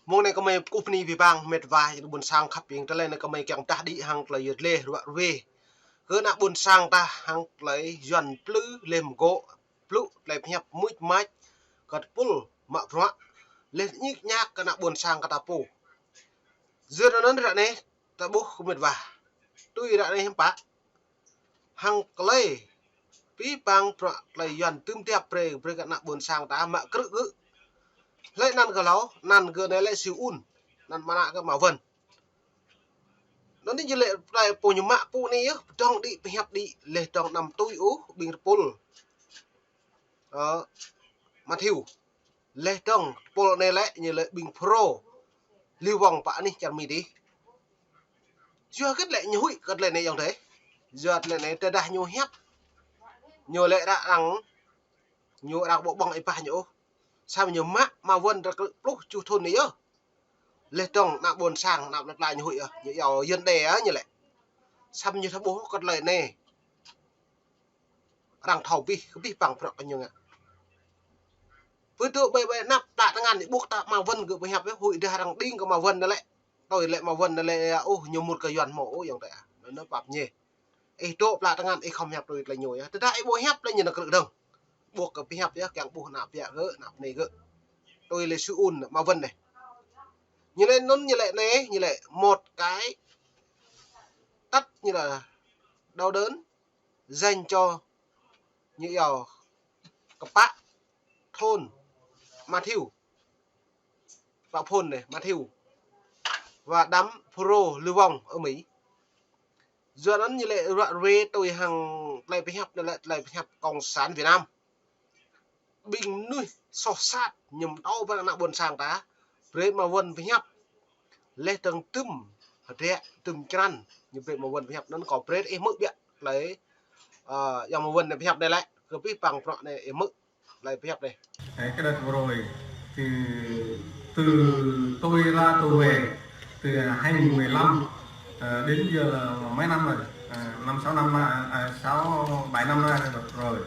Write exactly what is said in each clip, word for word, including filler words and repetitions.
Mông anai kơmơi kơkuh bơni abih bang mĕt wa ƀôn sang khăp ing, tơlơi anai kơmơi kiăng pơdah đĭ hăng tơlơi yơh lĕ ruă ruê kơ ană ƀôn sang ta hăng tơlơi Yuan plư lĕ mơgŏ plŭ tơlơi pơhiăp mŭt mač kơ tơpul mă bruă lĕ ñik ñak kơ ană ƀôn sang kơ ta pô. Yua anŭn ră anai ta ƀuh kơ mĕt wa. Tui ră anai hiư̆m pă hăng tơlơi abih bang bruă tơlơi Yuan tŭm tiap brơi brơi kơ ană ƀôn sang ta mă krư̆ gơ̆. Hlơi anăn kơ hlâo, anăn kơ anai lĕ Siu Un, anăn mơnă kơ Ama Wăn. Anŭn anai jing lĕ tơlơi pô ñu mă pô anai yơh, pơdŏng đĭ pơhiăp đĭ, lĕ dŏng anăm tui ôh ƀing tơpul. Ơ, Mathiu. Lĕ dŏng tơpul anai lĕ ñu lĕ ƀing pro. Liu wŏng pă anih čar Mi dih. Yua hơget lĕ ñu huĭ kơ tơlơi anai ayŏng adơi. Yua tơlơi anai tơdah ñu hiăp, ñu lĕ ră arăng, ñu arăng ƀu ƀơ̆ng ih pah ñu ôh. Samơ̆ ñu mă Ama Wăn ră krư̆ pluh tơjuh thŭn anai yơh. Lĕ dŏng ană ƀôn sang, ană plơi pla ñu huĭ yơh, ñu iâu Yuan đe yơh ñu lĕ. Samơ̆ ñu thâo ƀuh kơ tơlơi anai arăng thâo abih, kơ abih bang bruă kơ ñu ngă. Pơtŭ ƀai ƀai anăp plă tơngan ƀuh ta Ama Wăn gơ̆ pơhiăp yơh, huĭ dah arăng đing kơ Ama Wăn anai lĕ. Tui lĕ Ama Wăn anai lĕ, ôh, ñu mŭt kơ Yuan hmâo ôh ayŏng adơi. Anŭn pap ñe. Ih dŏ plă tơngan ih khŏm hiăp tui tơlơi ñu yơh. Tơdah ih ƀu hiăp lĕ ñu nao krư̆ dơ̆ng. Ƀuh kơ pơhiăp yơh, kiăng ƀuh ană ƀiă gơ̆, ană bơnai gơ̆. Tui lĕ Siu Un, Ama Wăn anai. Ñu lĕ anŭn, ñu lĕ anai, ñu lĕ một cái tắt, ñu lĕ đau đớn dành cho ñu iâu kơpă thôn Mathiu, pă phôn anai, Mathiu. Và đám pro Liu Wŏng ở Mỹ. Yua anŭn ñu lĕ ruă ruê tui hăng tơlơi pơhiăp anai lĕ tơlơi pơhiăp Cộng sản Việt Nam. Ƀing mơnuih soh sat ñu pơtô ƀing ană ƀôn sang ta. Brơi Ama Wăn pơhiăp. Lĕ dŏng tŭm hơdră tŭm črăn ñu brơi Ama Wăn pơhiăp anŭn kâo brơi ih hmư̆ biă tơlơi, ơ, ayŏng Ama Wăn anai pơhiăp anai lĕ. Kơ abih bang bruă anai ih hmư̆ tơlơi pơhiăp anai. Đấy, cái đợt vừa rồi thì từ tôi ra tôi về, từ hai nghìn mười lăm, ờ, đến giờ là mấy năm rồi? Ờ, năm sáu năm nay, à, sáu, bảy năm nay rồi.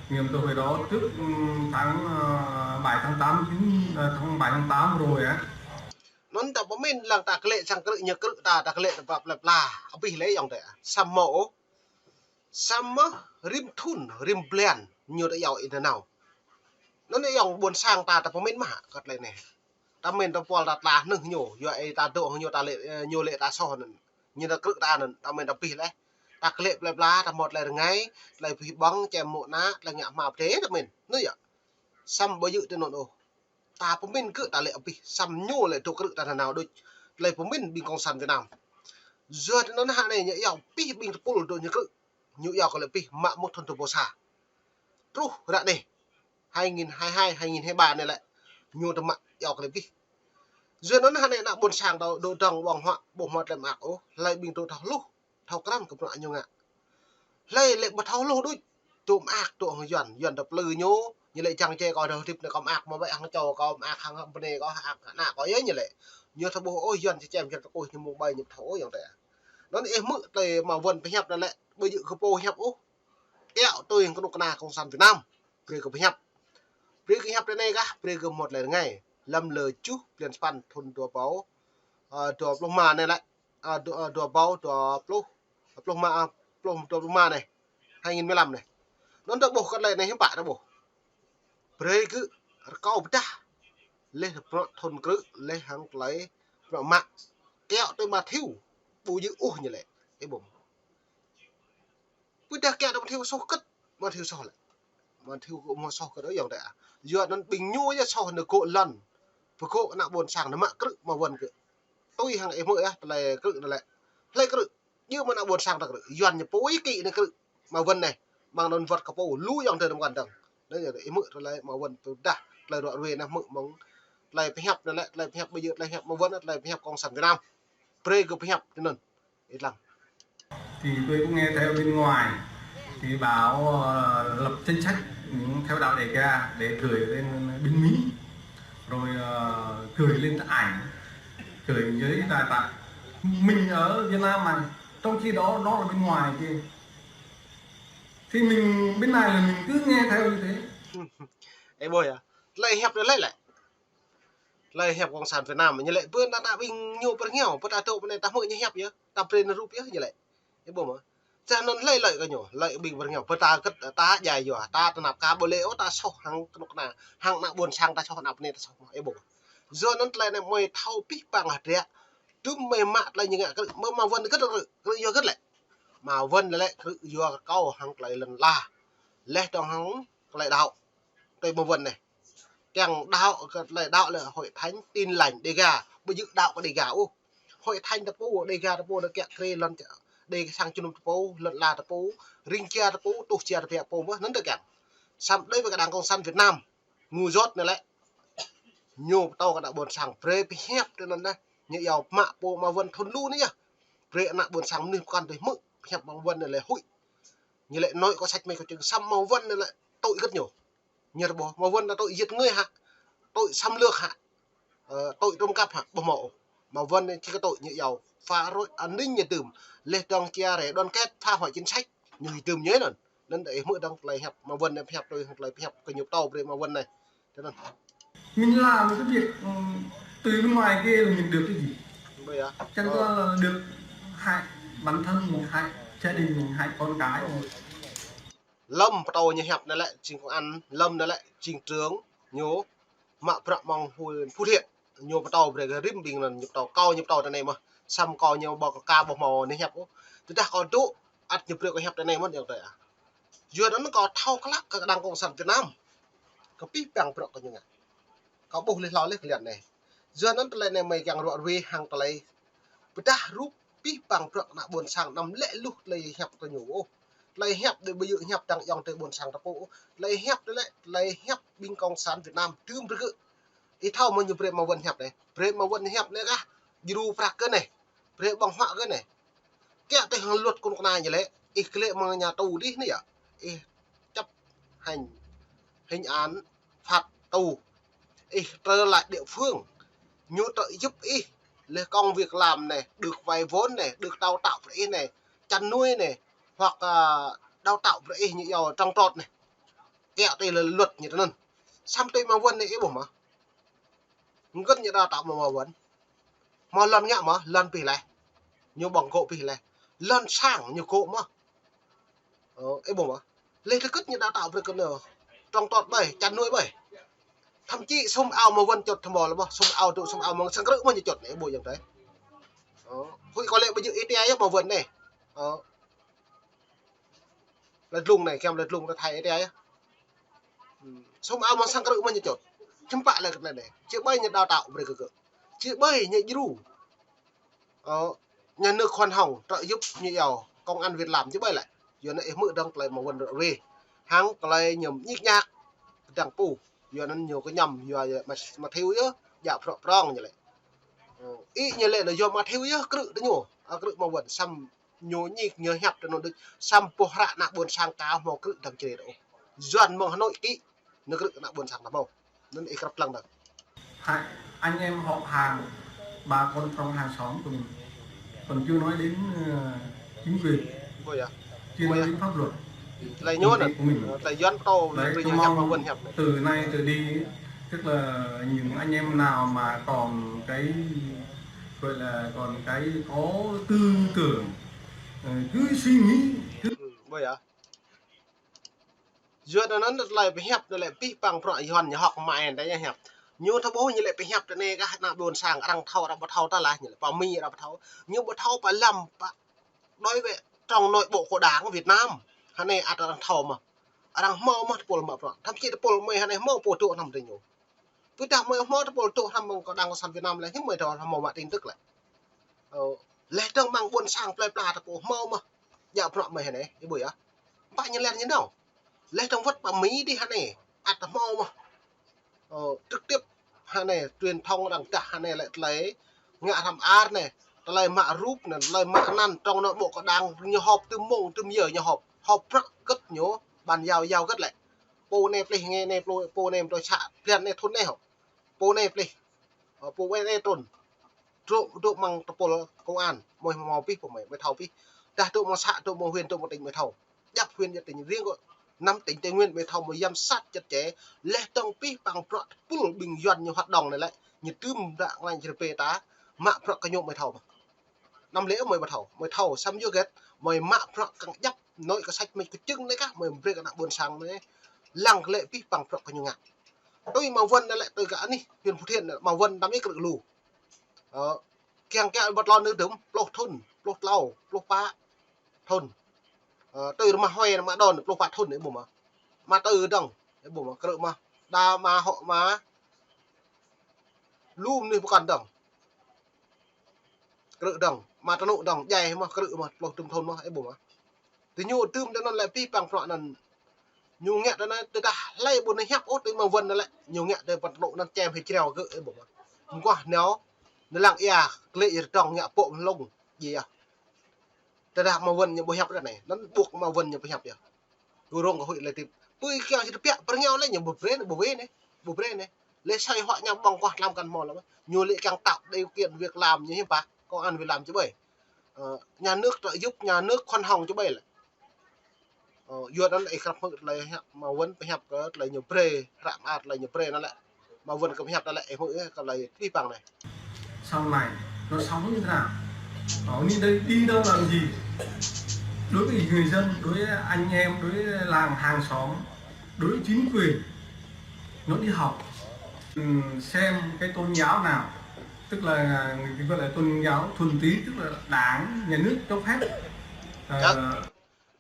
Thì tôi hồi đó trước, ừ, tháng, ờ, bảy tháng tám, chín, ờ, tháng bảy tháng tám rồi á. Anŭn ta pơmĭn lăng ta klĕ sang krư̆ ñu krư̆ ta, ta klĕ ta pla pla pla. Abih lĕ ayŏng adơi. Samơ̆ ôh. Samơ̆ rĭm thŭn, rĭm blan, ñu ta iâu ih nanao. Anŭn ayŏng ƀôn sang ta, ta pơmĭn mă kơ tơlơi anai. Ta mĭn ta pôl ta tla hnưh ñu, yua ih ta dŏ hăng ñu ta lĕ, ơ, ñu lĕ ta soh anŭn. Ñu ta krư̆ ta anŭn, ta mĭn ta abih lĕ. Ta klĕ pla pla, ta hmâo tơlơi rơngai, tơlơi abih bang, čem mô̆ ană, tơlơi ngă hmua pơdai, ta mĭn. Anŭn yơh. Samơ̆ ƀu djơ̆ tui anŭn ôh. Ta pơmĭn gơ̆ ta lĕ abih, samơ̆ ñu lĕ dŏ krư̆ ta nanao đôč. Tơlơi pơmĭn ƀing Cộng sản Việt Nam. Yua anŭn hă anai ñu iâu abih ƀing tơpul dŏ ñu krư̆. Ñu iâu kơ lĕ abih mă mŭt thŭn dua pluh sa. Truh ră anai. Hai nghìn hai hai, hai nghìn hai ba anai lĕ. Ñu tơmă iâu kơ lĕ abih. Yua anŭn hă anai ană ƀôn sang ta dŏ dŏng ƀơ̆ng huă ƀu hmâo tơlơi mơak ôh. Hlơi ƀing dŏ thâo hluh. Thâo krăn kơ bruă ñu ngă. Hlơi lĕ ƀu thâo hluh đôč. Dŏ mơak dŏ hăng Yuan, Yuan ta plư ñu, ñu lĕ jăng jai kâo dŏ hơdip anai kâo mơak, mă ƀĕ hăng čô kâo mơak, hăng bơnai kâo, hăng ană kâo yơh ñu lĕ. Ñu thâo ƀuh ôh Yuan čơčem Yuan tơkuih ñu mơ̆ng ƀai ñu thâo ôh ayŏng adơi. Anŭn ih hmư̆ tơlơi Ama Wăn pơhiăp anai lĕ, ƀu djơ̆ kơ pô hiăp ôh. Iâu tui hăng kơnuk kơna Cộng sản Việt Nam. Brơi kơ pơhiăp. Brơi kơ hiăp tui anai kah, brơi kơ hmâo tơlơi rơngai. Lăm lơ tơjuh blan sapăn thŭn dua rơbâo, ơ, dua pluh rơma anai lĕ. Ơ, dua, ơ, dua rơbâo dua pluh, pluh rơma, ơ, pluh, dua pluh rơma anai. Hai nghìn mười lăm anai. Anŭn ta ƀuh kơ tơlơi anai hiư̆m pă ta ƀuh. Brơi kơ rơkâo pơdah. Lĕ bruă thŭn krư̆, lĕ hăng tơlơi bruă mă. Kiaŏ tui Mathiu. Ƀu djơ̆ ôh ñu lĕ. Ih ƀuh. Pơdah kiaŏ tui Mathiu soh kơ̆t, Mathiu soh lĕ. Mathiu kơ hmâo soh kơ̆t ôh ayŏng adơi. Yua anŭn ƀing ñu yơh soh anai gŏ lŏn. Pơgŏ ană ƀôn sang anai mă krư̆ Ama Wăn kơ. Tui hăng ih hmư̆ yơh tơlơi krư̆ anai lĕ. Hlơi krư̆, djơ̆ mơ̆ng ană ƀôn sang ta krư̆. Yuan ñu pô ih kĭ anai krư̆ Ama Wăn anai. Mơ̆ng anŭn wơ̆t kơ pô lu ayŏng adơi tơm kăn dơ̆ng. Anai yơh ih hmư̆ tơlơi Ama Wăn pơdah tơlơi ruă ruê anai hmư̆ mơ̆ng tơlơi pơhiăp anai lĕ, tơlơi pơhiăp ƀu djơ̆ tơlơi pơhiăp Ama Wăn, tơlơi pơhiăp Cộng sản Việt Nam. Brơi kơ pơhiăp tui anŭn. Ih lăng. Thì tôi cũng nghe theo bên ngoài thì bảo, ờ, lập danh sách, ừ, theo đạo Đêga để gửi lên bên Mỹ, rồi, ờ, gửi lên ảnh, gửi dưới đài, tại mình ở Việt Nam mà, trong khi đó nó là bên ngoài kia, thì mình bên này là mình cứ nghe theo như thế. Ê, ƀuh yơh. Tơlơi hiăp anai lĕ. Tơlơi hiăp Cộng sản Việt Nam, ñu lĕ bơ ta ta ƀing ñu pơrơngiao, bơ ta dŏ ƀơi anai ta hmư̆ ñu hiăp yơh, ta brơi ñu rup yơh, ñu lĕ. Ih ƀuh mơ̆? Čang anŭn lơi lơi kơ ñu, lơi ƀing pơrơngiao, bơ ta kơt ta djai yua, ta tơnap ka ƀu lĕ ôh, ta soh hăng kơnuk kơna, hăng ană ƀôn sang ta soh, ană bơnai ta soh mơ̆, ih ƀuh mơ̆? Yua anŭn tơlơi anai mơi thâo pih pang hơdră, tŭm mơi mă tơlơi ñu ngă krư̆, mơi mă Won kơt krư̆, krư̆ yua kơt lĕ. Mă Won lĕ krư̆ yua kơ kâo hăng tơlơi lŏn ala. Laih dơ̆ng hăng tơlơi đaŏ. Tui mă Won anai. Kiăng đaŏ kơ tơlơi đaŏ lĕ Hội Thánh Tin Lành Đêga, ƀu djơ̆ đaŏ kơ Đêga ôh. Hội Thánh ta pô, Đêga ta pô, anŭn kiăng krư̆ lŏn, Đêga sang jơnum ta pô, lŏn ala ta pô, ring jia ta pô, tuh jia ta pô mơ̆, anŭn ta kiăng. Samơ̆ đối với cái Đảng Cộng sản Việt Nam, ngu dốt anai lĕ. Ñu pơtô kơ ană ƀôn sang, brơi pơhiăp tui anŭn anai. Ñu iâu mă pô mă Won thun lu anai yơh. Brơi ană ƀôn sang mơnuih pơkŏn tui hmư̆, pơhiăp mă Won anai lĕ huĭ. Ñu lĕ nói có sách mày có chứng, samơ̆ mă Won anai lĕ tội kơt ñu. Ñu rơbôh, mă Won anai tội giết người hă, tội xâm lược hă, ờ, tội trộm cắp hă, ƀu hmâo ôh. Mă Won anai chỉ có tội ñu iâu phá rối an ninh ñu dưm, laih dơ̆ng chia rẽ đoàn kết, phá hoại chính sách, ñu dưm ñu anŭn. Anŭn ih hmư̆ dơ̆ng tơlơi hiăp mă Won anai, hiăp tui tơlơi hiăp kơ ñu pơtô brơi mă Won anai. Cho nên mình làm cái việc, ừ, từ bên ngoài kia là mình được cái gì? Bây giờ, chẳng qua là được hại bản thân mình, hại gia đình mình, hại con cái mình. Lâm pơtô ñu hiăp anai lĕ, jing công an, Lâm anai lĕ, jing trưởng, ñu mă bruă mơ̆ng huyện Phú Thiện. Ñu pơtô brơi kơ rĭm ƀing anŭn, ñu pơtô kâo, ñu pơtô tơ anai mơ̆. Samơ̆ kâo ñu ƀu kơ ka ƀu hmâo anai hiăp ôh. Tơdah kâo dŏ, ăt ñu brơi kâo hiăp tơ anai mơ̆n yơh tơi ah. Yua anŭn kâo thâo klă kơ Đảng Cộng sản Việt Nam. Kơ pih pang bruă kơ ñu ngă. Kâo ƀuh laih hlâo laih kơ liăn anai. Yua anŭn tơlơi anai mơi kiăng ruă ruê hăng tơlơi pơdah rup pih pang bruă ană ƀôn sang, anăm lĕ luh tơlơi hiăp kơ ñu ôh. Tơlơi hiăp dih ƀu djơ̆ hiăp dang ayŏng adơi ƀôn sang ta pô ôh. Tơlơi hiăp dih lĕ, tơlơi hiăp ƀing Cộng sản Việt Nam dưm brơi kơ. Ih thâo mơ̆ ñu brơi mă Won hiăp anai. Brơi mă Won hiăp anai kah djru prăk kơ anai. Brơi ƀơ̆ng huă kơ anai. Kiăng tui hăng luật kơnuk kơna ñu lĕ. Ih glaĭ mơ̆ng nhà tù dih anai yơh. Ih chấp hành, hành án phạt tù. Ih trở lại địa phương. Ñu trợ giúp ih. Laih công việc làm anai, được vay vốn anai, được đào tạo brơi ih anai, chăn nuôi anai, hoặc, à, đào tạo brơi ih ñu iâu trồng trọt anai. Kiăng tui luật ñu tui anŭn. Samơ̆ tui mă Won anai ih ƀuh mơ̆. Hơget ñu đào tạo mơ̆ mă Won. Mơ̆ lŏn ngă mơ̆, lŏn pih laih. Ñu ƀơ̆ng gŏ pih laih. Lŏn sang ñu gŏ mơ̆. Ơ, ih ƀuh mơ̆. Laih tơ hơget ñu đào tạo brơi kơ ñu trồng trọt ƀơi, chăn nuôi ƀơi. Thậm chí sum ao mă Won čut thâo mơ̆ lĕ mơ̆, sum ao dŏ, sum ao mơ̆ng sang krư̆ mơ̆ ñu čut anai, ih ƀuh yơh tơi. Ơ, huĭ kâo lĕ ƀu djơ̆ ih tia yơh mă Won anai. Ơ. Lĕ dlung anai, kiăng lĕ dlung ta Thái ih tia yơh. Sum ao mơ̆ng sang krư̆ mơ̆ ñu čut. Čơmpă lĕ kơ anai anai. Či ƀơi ñu đào tạo brơi kơ gơ̆. Či ƀơi ñu djru. Ơ, nhà nước khoan hồng, trợ giúp ñu iâu, công ăn việc làm či ƀơi lĕ. Yua anŭn ih hmư̆ dơ̆ng tơlơi mă Won ruă ruê. Hăng tơlơi ñu ñik ñak. Dang pô. Yua anŭn ñu kơñăm, yua, yua mă, mă Thiu yơh, djă prŏng prŏng ñu lĕ. Ơ, ih ñu lĕ anŭn yua mă Thiu yơh, krư̆ tơ ñu. Ơ, krư̆ mă Won, samơ̆ ñu ñik ñu hiăp tơ anŭn đôč, samơ̆ boh hră ană ƀôn sang ta hmâo krư̆ dang črê ôh. Yuan mơ̆ng Hà Nội kĭ, ñu krư̆ ană ƀôn sang ta hmâo. Anŭn ih krăp lăng dơ̆ng. Hai anh em họ hàng, bà con trong hàng xóm của mình. Còn chưa nói đến, ờ, chính quyền. Ôi da. Chưa nói đến pháp luật. Tơlơi ñu anŭn. Của mình. Tơlơi Yuan pơtô, tơlơi ñu hiăp mă Won hiăp. Từ nay trở đi, tức là những anh em nào mà còn cái, gọi là còn cái có tư tưởng, ờ, cứ suy nghĩ, cứ Ôi da. Yua anŭn tơlơi pơhiăp anai lĕ pih pang bruă Yuan ñu hŏk mă anai ñu hiăp. Ñu thâo ƀuh ñu lĕ pơhiăp tơ anai kah ană ƀôn sang arăng thâo, arăng ƀu thâo tơlơi ñu lĕ pơ Mi arăng ƀu thâo. Ñu ƀu thâo pơ lăm pơ đối với trong nội bộ của Đảng Việt Nam. Hơnai ăt arăng thâo mơ̆. Arăng hmâo mơ̆ tơpul mă bruă. Thậm chí tơpul mơi hơnai hmâo pô dŏ hrăm tơ ñu. Pơdah mơi hmâo tơpul dŏ hrăm mơ̆ng kơ Đảng Cộng sản Việt Nam lĕ, hiư̆m mơi thâo hmâo mă tin tức lĕ. Ơ, laih dơ̆ng mơ̆ng ƀôn sang plơi pla ta pô hmâo mơ̆. Djă bruă mơi hơnai, ih ƀuh yơh. Pă ñu lĕ ñu nao. Laih dơ̆ng wơ̆t pơ Mi dih hơnai, ăt hmâo mơ̆. Ơ, trực tiếp hơnai, truyền thông arăng dah hơnai lĕ tơlơi ngă hrăm ar anai, tơlơi mă rup anai, tơlơi mă anăn, trong nội bộ của Đảng ñu họp tơm mông, tơm yơ ñu họp. Họp prăk kơt ñu, bàn giao giao kơt lĕ. Pô anai plih, nge anai pô, pô anai mơ̆ tui să, blan anai thun anai hŏ. Pô anai plih. Ơ, pô anai trŭn. Dŏ, dŏ mơ̆ng tơpul công an, mơi hmâo pih pơ mơi, mơi thâo pih. Dah dŏ mơ̆ng să, dŏ mơ̆ng huyện, dŏ mơ̆ng tỉnh mơi thâo. Djăp huyện, djăp tỉnh riêng kơ Năm tỉnh Tây Nguyên ƀu thâo mơi giám sát chặt chẽ, leh tong pih păng bruă tơpul ƀing Yuan ñu hoạt động anai lĕ, ñu tưm ƀă ngăn črê pê ta, mă bruă kơ ñu ƀu thâo mơ̆. Năm lĕ mơi ƀu thâo, mơi thâo, samơ̆ yua hơget, mơi mă bruă kăng djăp, nội kơ săč mơi kơ čưng anai kah, mơi brơi kơ ană ƀôn sang anai, lăng kơ lĕ pih păng bruă kơ ñu ngă. Tui Ma Wun anai lĕ, tui kơ anih, huyện Phú Thiện anai, Ma Wun năm ih krư̆ lu. Ơ, kiăng kiăng ƀu tlôn nư dŭm, pluh thŭn, pluh tlâo, pluh pă thŭn. Ơ, tui rơmah huai anai mă đon, pluh pă thŭn, ih ƀuh mơ̆. Mă tơ dong, ih ƀuh mơ̆, krư̆ mơ̆. Đa mă hŏ mă, lu mơnuih pơkŏn dong. Krư̆ dong, mă tơnŭ dong, djai mơ̆, krư̆ mơ̆, pluh dŭm thŭn mơ̆, ih ƀuh mơ̆. Tui ñu tưm tơ anŭn lĕ pih păng bruă anŭn. Ñu ngă tơ anŭn tơdah hlơi ƀu nao hiăp ôh tui Ma Wun anŭn lĕ, ñu ngă tơ pơ tơnŭ anŭn čem hĭ jrao gơ̆, ih ƀuh mơ̆. Mơguah nao, nao lăng ia, klĕ ia tong ngă pŏk hlung, djai ah. Tơdah Ma Wun ñu ƀu hiăp ră anai, anŭn ƀuh Ma Wun ñu ƀu hiăp yơh. Tui rông kơ huĭ lĕ tip. Pui kiăng či tơbiă, pơrơngiao lĕ ñu ƀu brơi anai, ƀu brơi anai, ƀu brơi anai. Lĕ sai huă ñu ƀơ̆ng kuah lăm kăn hmâo lăm. Ñu lĕ kiăng tạo điều kiện việc làm ñu hiư̆m pă, công ăn việc làm či ƀơi. Ơ, nhà nước trợ giúp, nhà nước khoan hồng či ƀơi lĕ. Ơ, yua anŭn ih krăp hmư̆ tơlơi hiăp Ma Wun pơhiăp kơ tơlơi ñu brơi, hră mơar tơlơi ñu brơi anŭn lĕ. Ma Wun kơ pơhiăp anŭn lĕ, ih hmư̆ ih kơ tơlơi pih păng anai. Sau này nó sống như thế nào? Bảo đi đây, đi đâu làm gì? Đối với người dân, đối với anh em, đối với làng hàng xóm, đối với chính quyền, nó đi học, ừ, xem cái tôn giáo nào, tức là người ta gọi là tôn giáo thuần túy, tức là đảng, nhà nước cho phép. Ờ,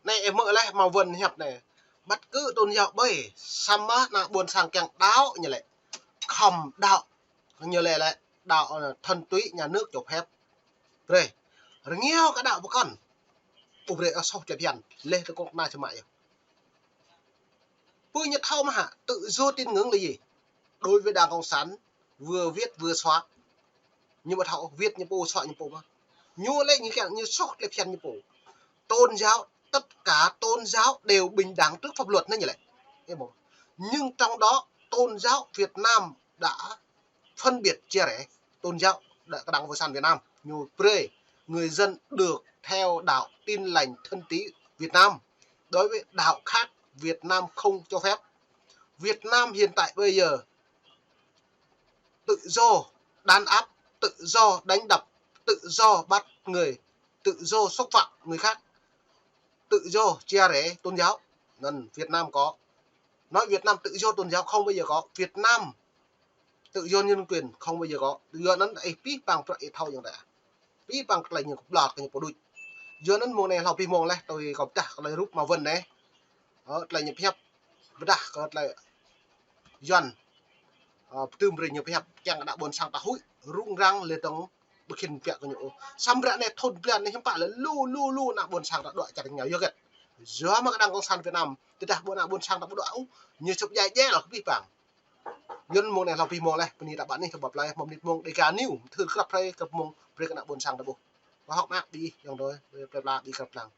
Anai ih hmư̆ leh Ma Wun hiăp anai. Bất cứ tôn giáo ƀơi, samơ̆ ană ƀôn sang kiăng đaŏ ñu lĕ. Khŏm đaŏ. Ñu lĕ lĕ đaŏ, ơ, thuần túy nhà nước cho phép. Brơi. Rơngiao kơ đaŏ pơkŏn. Ƀu brơi ôh soh tlĕp hiăn. Leh tơ kŏk na čơmă yơh. Pui ñu thâo mơ̆ hă, tự do tín ngưỡng là gì? Đối với Đảng Cộng sản, vừa viết vừa xóa. Ñu ƀu thâo, viết ñu pô, xóa ñu pô mơ̆. Ñu lĕ ñu kiăng ñu soh tlĕp hiăn ñu pô. Tôn giáo, tất cả tôn giáo đều bình đẳng trước pháp luật anai ñu lĕ. Ih ƀuh. Nhưng trong đó, tôn giáo Việt Nam đã phân biệt chia rẽ tôn giáo, Đảng, Đảng Cộng sản Việt Nam. Ñu brơi người dân được theo đạo Tin Lành thuần túy Việt Nam. Đối với đạo khác, Việt Nam không cho phép. Việt Nam hiện tại bây giờ tự do đàn áp, tự do đánh đập, tự do bắt người, tự do xúc phạm người khác, tự do chia rẽ tôn giáo. Anŭn Việt Nam có. Nói Việt Nam tự do tôn giáo không bao giờ có. Việt Nam tự do nhân quyền không bao giờ có. Yua anŭn ih pih păng bruă ih thâo yơh đa. Pih păng tơlơi ñu kơblot kơ ñu pô đôč. Yua anŭn mông anai hlâo pih mông leh, tui kâo pơdah tơlơi rup Ma Wun anai. Ơ, tơlơi ñu pơhiăp, pơdah kơ tơlơi Yuan. Ơ, pơtưm brơi ñu pơhiăp, kiăng ană ƀôn sang ta huĭ, rŭng răng lĕ tong ƀu khĭn biă kơ ñu ôh. Samơ̆ ră anai thŭn blan anai hiư̆m pă lĕ lu, lu, lu ană ƀôn sang ta đuaĭ čar rơngiao yơh hơget. Yua mơ̆ kơ Đảng Cộng sản Việt Nam, tơdah ƀu ană ƀôn sang ta ƀu đuaĭ ôh, ñu sŭp djai djai lŏ kơ pih păng. Yua anŭn mông anai hlâo pih mông leh, bơni ta ƀă anih kơ ƀap lai, mơ̆ng mơnit mông Dega News, thâo krăp hrơi krăp mông, brơi kơ ană ƀôn sang ta ƀuh. Pơhŏk mơak ƀing ih, yŏng đơi, plơi pla ƀing ih krăp lăng.